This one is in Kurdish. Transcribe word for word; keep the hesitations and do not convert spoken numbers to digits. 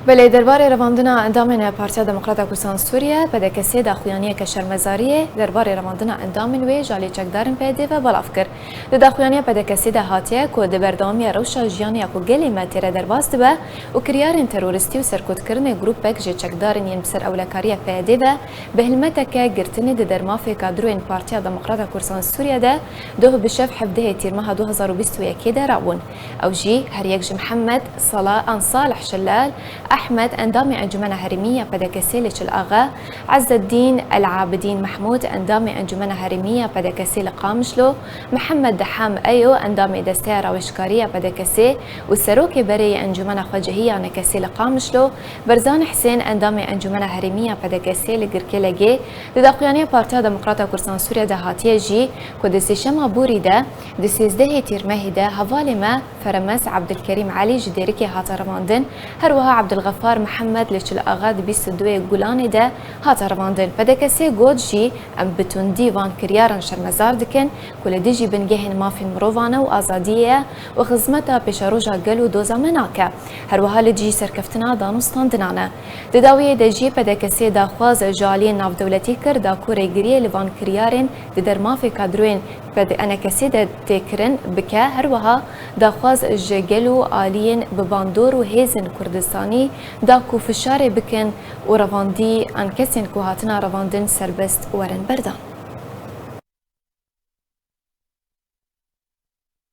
Belê, derbarê revandina endamên Partiya Demokrata Kurdistan Sûriye, P D K S daxuyaniyeke şermezariyê derbarê revandina endamên wê ji alî çekdarên P Y D ve belav kir. Di daxuyaniya P D K S de hatiye ku di berdewamiya rewşa jiyanê ya ku gelê me tê re derbas dibe û kiryarên teroristî û serkotkirinê grûpek ji çekdarên yên bi ser ewlekariya P Y D ve bi hilmeteke girtinê di dermafê kadroyên Partiya Demokrata Kurdistan Sûriye de doh bi şev hevdehê Tîrmeha du hezar û bîst û yekê de rabûn. Ew jî her yek ji Mihemed Sala an Salih Şelal, Ehmed, endamê Encumena Herêmî ya P D K S li Çil Axa, Ezzeddîn El Abidîn Mehmûd, endamê Encumena Herêmî ya P D K S li Qamişlo, Mihemed Deham Eyo, endamê Desteya Rawêjkarî ya P D K S û Serokê Berê yê Encumena Xwecihî ya N K S li Qamişlo, Berzan Hisên, endamê Encumena Herêmî ya P D K S li Girkêlegê, di daxuyaniya Partiya Demokrata Kurdistan Sûriye de hatiye jî ku di sêşema borî de, di sêzdehê Tîrmehê de hevalê me Feremez Abdulkerîm Elî ji Dêrikê hate revandin, her wiha Abdulxefar Mihemed li Çil Axa di bîst û duyê Gulanê de hate revandin. P D K S got jî, em bi tundî van kiryaran şermezar dikin ku li dijî bingehên mafên mirovan e û azadiyê ye û xizmeta pêşeroja gel û doza me nake. Her wiha li dijî serkeftina dan û standinan e. Di dawiyê de jî P D K S daxwaz ji aliyên navdewletî kir da ku rêgiriyê li van kiryarên di dermafê kadroyên P D N K S de tê kirin bike, her wiha daxwaz ji gel û aliyên bi bandor û hêzên Kurdistanî da ku fişarê bikin û revandî an kesên ku hatina revandin serbest werin berdan.